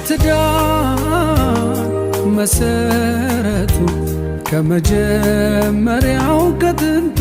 የትዳር መሰረቱ ከመጀመሪያው ከጥንቱ።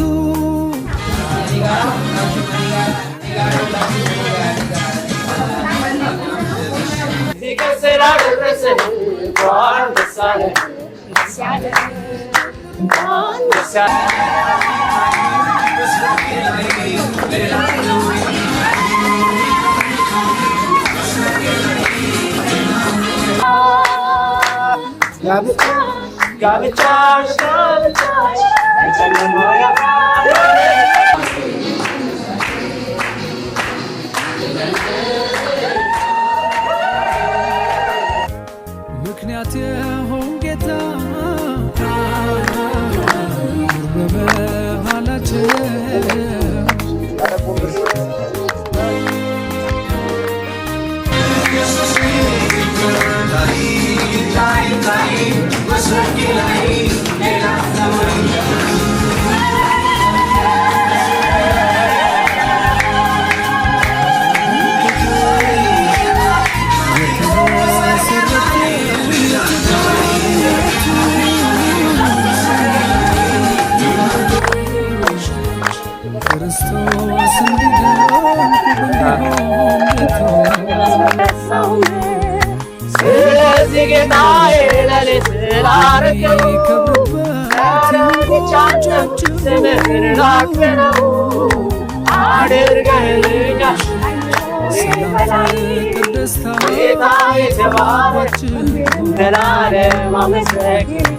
ምክንያት የሆን ጌታ በመሃላችን። ክርስቶስ እንዲደምቅ እንዲሆን። ስለዚህ ጌታዬ ለኔ ስላረከው ስምህን ላክነው አድርገህልኛል። ሰላም፣ ደስታ። ጌታ የተባረክ ዘላለም አመሰግን።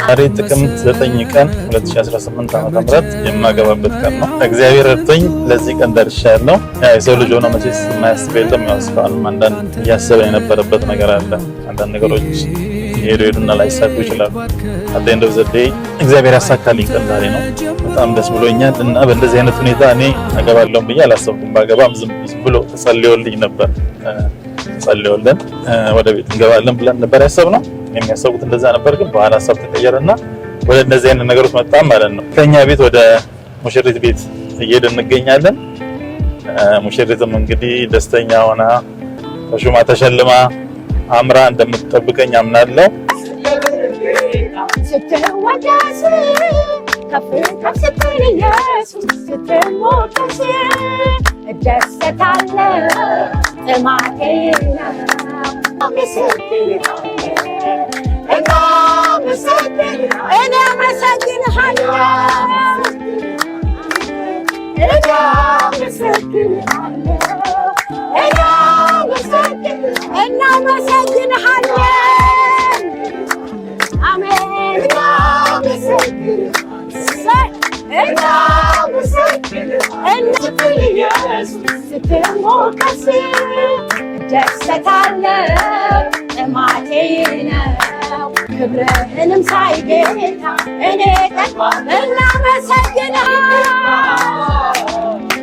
ዛሬ ጥቅምት 9 ቀን 2018 ዓ.ም የማገባበት ቀን ነው። እግዚአብሔር ረድቶኝ ለዚህ ቀን ደርሻለሁ። ያው የሰው ልጅ ሆኖ መቼስ የማያስብ የለም። ያው እስካሁንም አንዳንድ እያሰበ የነበረበት ነገር አለ። አንዳንድ ነገሮች ሄዱ ሄዱና ላይሳኩ ይችላሉ። At the end of the day እግዚአብሔር ያሳካልኝ ቀን ዛሬ ነው። በጣም ደስ ብሎኛል እና በእንደዚህ አይነት ሁኔታ እኔ አገባለሁ ብዬ አላሰብኩም። ባገባም ዝም ብሎ ተጸልዮልኝ ነበር። ተጸልዮልን ወደ ቤት እንገባለን ብለን ነበር ያሰብነው። የሚያሰቡት እንደዛ ነበር፣ ግን በኋላ ሀሳብ ተቀየረና ወደ እንደዚህ አይነት ነገሮች መጣም ማለት ነው። ከኛ ቤት ወደ ሙሽሪት ቤት እየሄድን እንገኛለን። ሙሽሪትም እንግዲህ ደስተኛ ሆና ተሹማ ተሸልማ አምራ እንደምትጠብቀኝ አምናለሁ። ስትወደስ ከፍ ከፍ ስትል ኢየሱስ ስትሞገስ እደሰታለሁ፣ ጥማቴ ነው። አመሰግንሃለሁ፣ እኔ አመሰግንሃለሁ፣ እኔ አመሰግንሃለሁ፣ እኔ እናመሰግንሃለን። አሜን። ስትሞገስ እደሰታለሁ፣ ጥማቴ ነው። ክብርህንም ሳይ ጌታ እኔ ጠግባ እናመሰግንሃለን።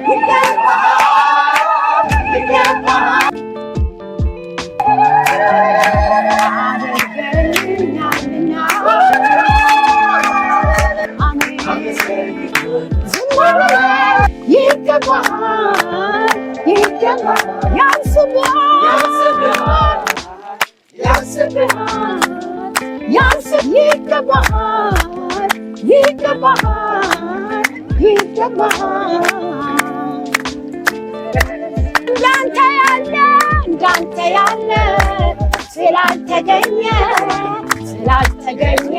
ይገባል፣ ይገባል። አድርገህልኛልና አሜን። ይገባል፣ ይገባል፣ ያንስብሃል፣ ያንስብሃል፣ ያንስ ይገባል፣ ይገባል፣ ይገባል። እንዳንተ ያለ፣ እንዳንተ ያለ ስላልተገኘ፣ ስላልተገኘ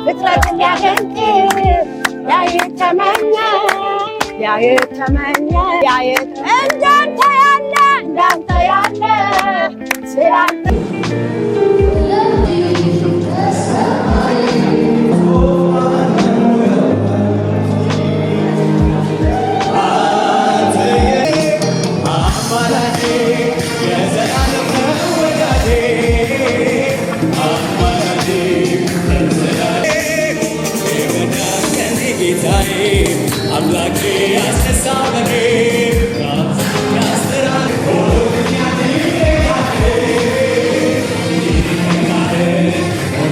ፍጥረት ሊያደንቅ ያይተመኘ፣ ያይተመኘ፣ ያይ እንዳንተ ያለ፣ እንዳንተ ያለ ስላልተ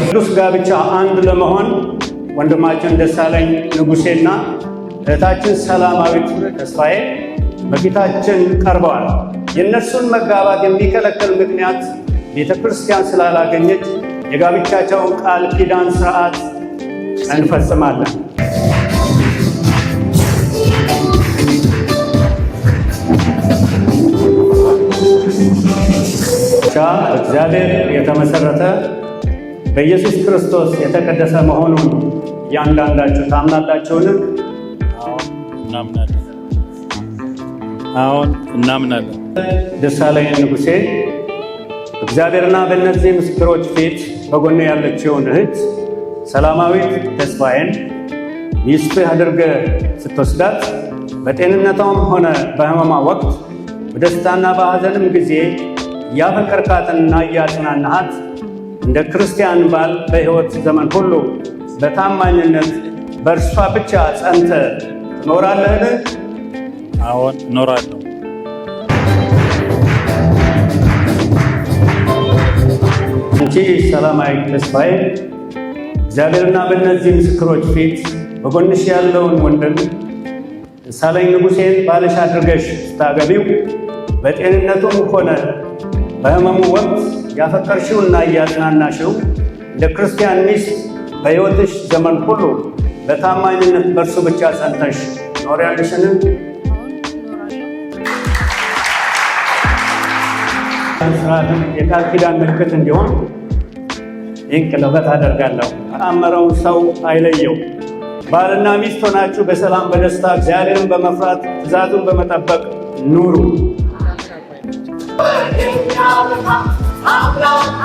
ቅዱስ ጋብቻ አንድ ለመሆን ወንድማችን ደሳለኝ ንጉሴና እህታችን ሰላማዊት ተስፋዬ በፊታችን ቀርበዋል። የእነርሱን መጋባት የሚከለክል ምክንያት ቤተ ክርስቲያን ስላላገኘች የጋብቻቸውን ቃል ኪዳን ሥርዓት እንፈጽማለን። ጋብቻ እግዚአብሔር የተመሰረተ በኢየሱስ ክርስቶስ የተቀደሰ መሆኑን እያንዳንዳችሁ ታምናላችሁን? አዎን እናምናለን። አዎን እናምናለን። ደሳለኝ ንጉሴ፣ እግዚአብሔርና በእነዚህ ምስክሮች ፊት በጎን ያለችውን እህት ሰላማዊት ተስፋዬን ሚስትህ አድርገህ ስትወስዳት በጤንነቷም ሆነ በሕመሟ ወቅት፣ በደስታና በሐዘንም ጊዜ እያፈቀርካትና እያጽናናሃት እንደ ክርስቲያን ባል በሕይወት ዘመን ሁሉ በታማኝነት በእርሷ ብቻ ጸንተህ ትኖራለህን? አዎን እኖራለሁ። አንቺ ሰላማዊት ተስፋዬ፣ እግዚአብሔርና በእነዚህ ምስክሮች ፊት በጎንሽ ያለውን ወንድም ደሳለኝ ንጉሴን ባልሽ አድርገሽ ስታገቢው በጤንነቱም ሆነ በሕመሙ ወቅት ያፈቀርሽውና እያጽናናሽው እንደ ክርስቲያን ሚስት በሕይወትሽ ዘመን ሁሉ በታማኝነት በእርሱ ብቻ ጸንተሽ ትኖሪያለሽን? ስርዓትን የቃል ኪዳን ምልክት እንዲሆን ይህን ቀለበት አደርጋለሁ። ያጣመረውን ሰው አይለየው። ባልና ሚስት ሆናችሁ በሰላም፣ በደስታ፣ እግዚአብሔርን በመፍራት፣ ትእዛዙን በመጠበቅ ኑሩ።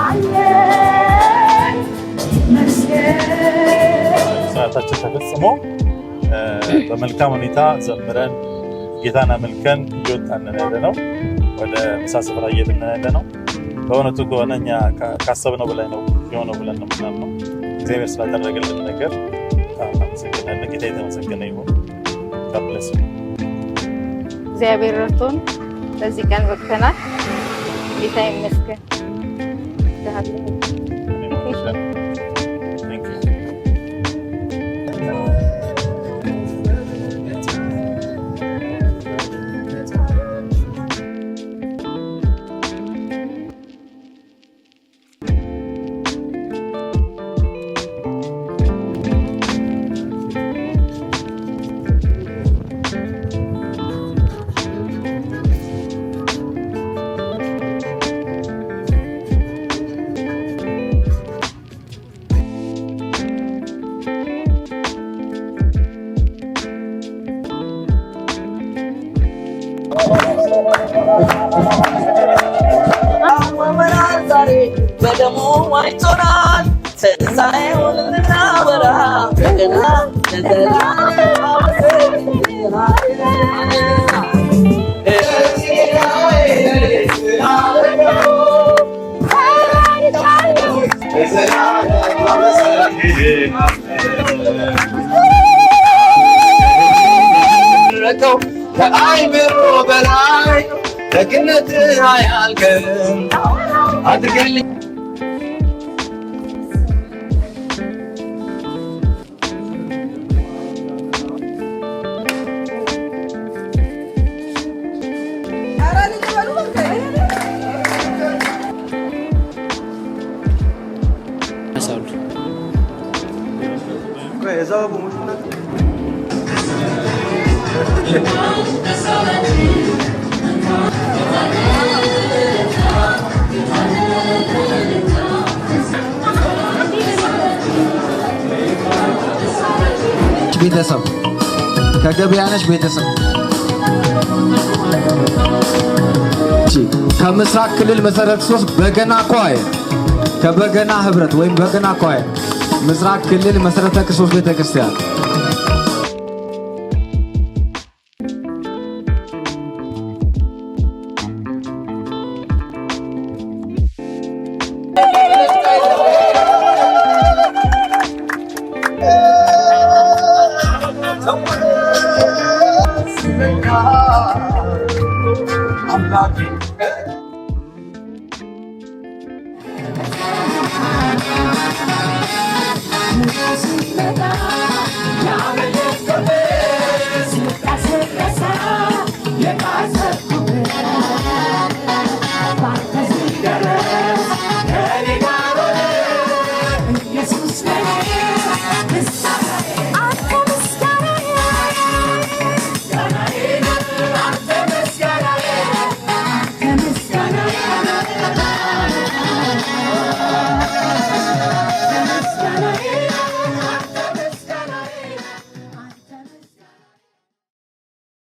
አለን መስገን። ስርዓታችን ተፈጽሞ በመልካም ሁኔታ ዘምረን ጌታን አመልከን እየወጣን ያለ ነው። ወደ ምሳ ስፍራ እየሄድን ያለ ነው። በእውነቱ ከሆነ እኛ ካሰብነው በላይ ነው የሆነው ብለን ነው የምናምነው። እግዚአብሔር ስላደረገልን ነገር በጣም እናመሰግናለን። ጌታ የተመሰገነ ይሁን። God bless you. እግዚአብሔር ረድቶን ለዚህ ቀን በቅተናል። ጌታ ይመስገን። እወድሃለሁ። Thank you. አወመናል፣ ዛሬ በደሙ ዋጅቶናል። ትንሣኤውን ልናወራ በገና ለዘላለም አመሰግንሃለሁ። እዚህ ጌታዬ ስላደረገው ለዘላለም አመሰግንሃለሁ። ከአይምሮ በላይ ደግነት አያልቅም አድርገልኝ። ቤተሰብ፣ ከገበያነሽ ቤተሰብ፣ ከምስራቅ ክልል መሰረተ ክርስቶስ በገና choir፣ ከበገና ህብረት ወይም በገና choir፣ ምስራቅ ክልል መሰረተ ክርስቶስ ቤተክርስቲያን። አምላኬ።